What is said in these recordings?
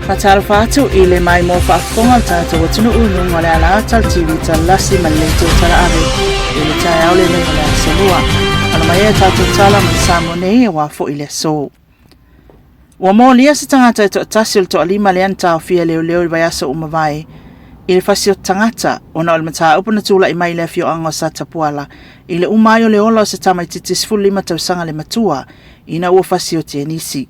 Faatalofa atu i le maimoa faafofoga o le tatou atunuu i luga o le alaata o le TV Talasi ma le leitio talaave i le taeao lenei o le aso Lua. Alo mai ai a tatou tala ma le Samoa nei aua foi le aso. Ua molia se tagata e toatasi o le toalima lea na taofia e leoleo i le vaiaso ua mavae i le fasioti tagata ona o le mataupu na tulai mai i le afioaga o Satapuala i le uma ai o le ola o se tamaitiiti 15 tausaga le matua ina ua fasioti e nisi.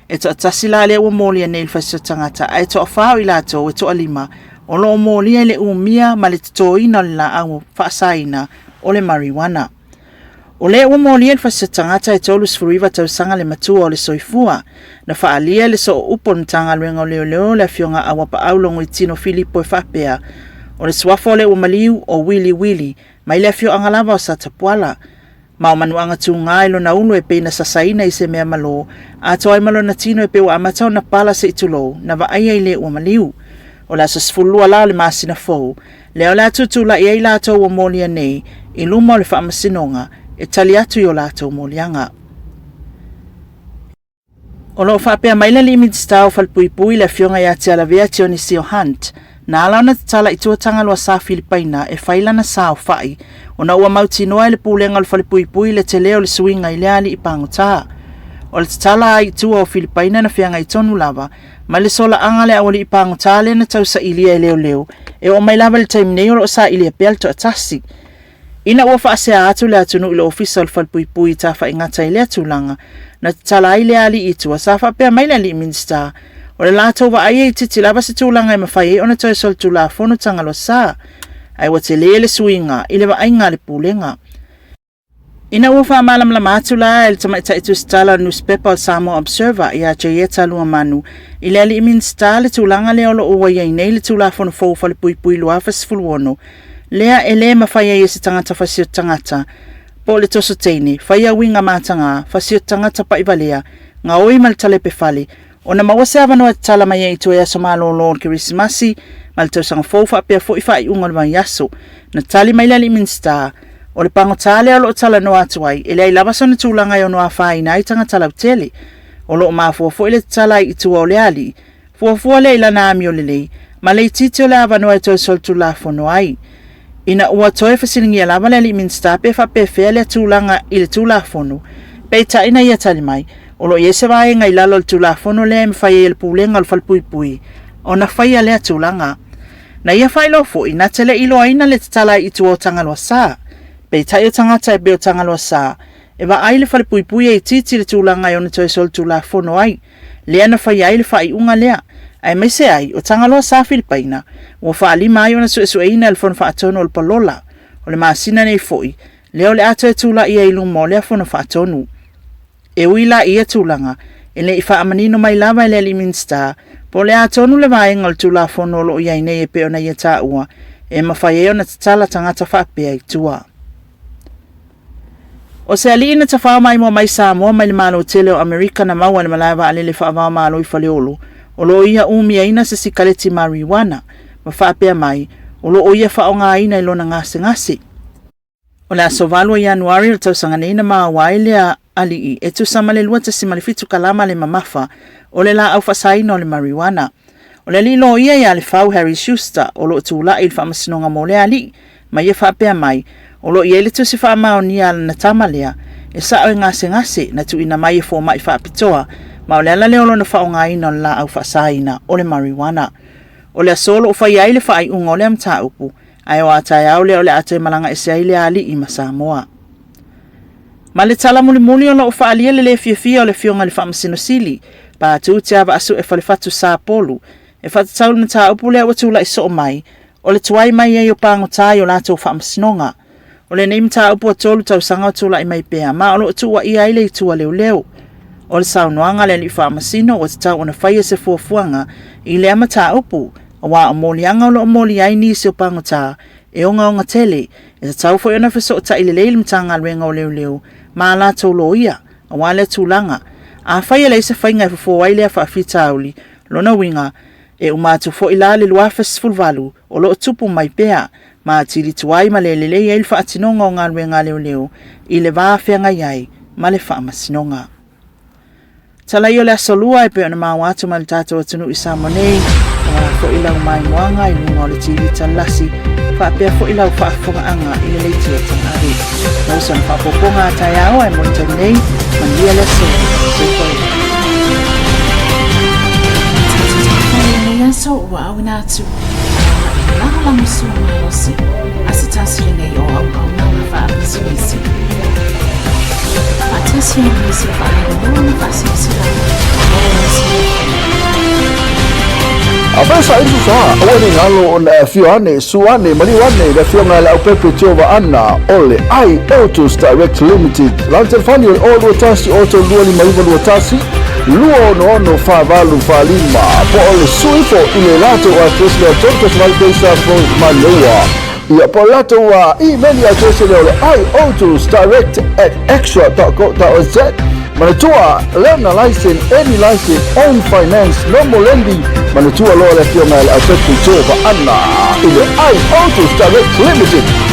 E toatasi la lea ua molia nei i le fasioti tagata ae toafa o i latou e toalima o lo o molia i le umia ma le totoina o le laau faasaina o le marijuana. O lea ua molia i le fasioti tagata e 39 tausaga le matua o le soifua, na faaalia e le sooupu o le Matagaluega o Leoleo le Afioga Auapaau Logoitino Filipo e faapea, o le suafa o le ua maliu o Willy Willy mai le afioaga lava o Satapuala. Ma o manuaga tuga i lona ulu e pei na sasaina i se mea malo, atoa ai ma lona tino e pei ua amata ona pala se i tulou, na vaaia i le ua maliu. O le aso 12 la o le masina fou, lea o le a tutulai ai latou ua molia nei i luma o le faamasinoga e tali atu i o latou moliaga. O lo o faapea mai le alii Minisita o Falepuipui le Afioga ia Tialavea Tionisio Hunt, na ala ona tatala i tua Tagaloa Sa Filipaina e fai lana saofai ona ua mautinoa e le Pulega o le Falepuipui le tele o le suiga i lea alii pagota. O le tatala ai i tua o Filipaina na feagai tonu lava ma le solaaga a le aualii pagota lea na tausailia e leoleo e oo mai lava i le taimi nei o lo o sailia pea le toatasi. Ina ua faasea atu le atunuu i le Ofisa o le Falepuipui i tafaigata i lea tulaga, na tatala ai lea alii i tua, sa faapea mai le alii Minisita, o le latou vaai e itiiti lava se tulaga e mafai ai ona toe solitulafono Tagaloa Sa, ae ua tele le suiga i le vaaiga a le Pulega. Ina ua faamalamalama atu la e le tamaitai tusitala o le nusipepa o le Samoa Observer ia Jayeta Luamanu i le alii Minisita le tulaga lea o lo o ua i ai nei le Tulafono Fou Falepuipui 2016, lea e le mafai ai e se tagata fasioti tagata po o le toso teine, faia uiga mataga, fasioti tagata pa'ivalea, gaoi ma le talepe fale, ona maua se avanoa e tatala mai ai i tua i aso malolo o le Kerisimasi ma le Tausaga Fou faapea foi faaiuga o le vaiaso. Na tali mai le alii Minisita, o le pagota lea o lo o talanoa atu ai, e leai lava sona tulaga e ono afaina ai tagata lautele. O lo o mafua foi le tatala ai i tua o le alii, fuafua lea i lana amio lelei ma le itiiti o le avanoa e toe solitulafono ai. Ina ua toe fesiligia lava le alii Minisita pe faapefea lea tulaga i le Tulafono, peitai na ia tali mai, o lo o i ai se vaega i lalo o le Tulafono lea e mafai ai e le Pulega o le Falepuipui ona faia lea tulaga. Na ia faailoa foi, na te le i iloaina le tatala ai i tua o Tagaloa Sa. Peitai o tagata e pei o Tagaloa Sa, e vaai le Falepuipui e itiiti le tulaga e ono toe solitulafono ai, lea na faia ai le faaiuga lea, aemaise ai o Tagaloa Sa Filipaina, ua faalima ai ona suesueina e le Fono Faatonu o le Palola. O le masina nei foi, lea o le a toe tulai ai i luma o lea Fono Faatonu. E ui la i ia tulaga, e le i faamanino mai lava e le alii Minisita po o le a tonu le vaega o le Tulafono o lo o i ai nei e pei ona ia taua, e mafai ai ona tatala tagata faapea i tua. O se alii na tafao maimoa mai Samoa mai le Malo tele o Amerika na maua i le malae vaalele faava-o-Malo i Faleolo, o lo o ia umiaina se sikaleti mariuana, ma faapea mai, o lo o ia faaaogaina i lona gasegase. O le aso 8 o Ianuari o le tausaga nei na maua ai lea alii e tusa ma le 2.7 kalama le mamafa o le laau faasaina o le mariuana. O le alii loia ia Lefau Harry Schuster o lo o tulai i le faamasinoga mo lea alii, ma ia faapea mai, o lo o i ai le tusi faamaonia a lana tama lea, e sao e gasegase na tuuina mai e fomai faapitoa, ma o le ala lea o lona faaaogaina o le laau faasaina o le mariuana. O le aso o lo o faia ai le faaiuga o lea mataupu, ae o a taeao lea o le a toe malaga ese ai lea alii ma Samoa. Ma le tala mulimuli o lo o faaalia le le fiafia o le Afioga i le Faamasino Sili, Patu Tiavaasue Falefatu Sapolu, e faatatau i le mataupu lea ua tulai soo mai, o le tuai mai ai o pagota i o latou faamasinoga. O lenei mataupu ua 3 tausaga o tulai mai pea, ma o lo o tuuaia ai le itu a leoleo. O le saunoaga a le alii faamasino ua tatau ona faia se fuafuaga i lea mataupu, aua o moliaga o lo o molia ai nisi o pagota e ogaoga tele, e tatau foi ona fesootai lelei le Matagaluega o Leoleo ma a latou loia, aua lea tulaga. Afai e leai se faiga e fofo ai lea faafitauli, lona uiga, e uma atu foi la le 2018 o lo o tupu mai pea, ma atili tuai ma le lelei ai le faatinoga o galuega a leoleo i le va feagai ai ma le faamasinoga. Talai o le Aso Lua e pei ona maua atu mai le tatou atunuu i Samoa nei, aua foi lau maimoaga i luga o le TV Talasi, faapea foi lau faafofogaaga i le leitia tagave. Maua sana faaopoopoga a taeao ae mo le taimi nei, manuia le aso. Soifua ia. Lenei aso ua auina atu e lagolagosua malosi a se tasi lenei o auaunaga faapisinisi. Faatasi ai nisi o faalauiloa ma faasilasilaga o nisi. Afai sa isu sa, aua ne i galo ona e afio ane, susu ane, maliu ane le Afioga i le Aupepe Jehovah Anna o le I Autos Direct Limited. Lana telefoni o le 021 032 5921 266 4845 po o le susu ifo i le latou address lea 38 Keisa Road, Manoa. Ia, po o le latou email address lea o le iAutosDirect at extra.co.nz. Manatua, learner license, any license, own finance, normal lending. Manatua loa le afioga i le Aupepu Joe Vaana i le iAutos Direct Limited.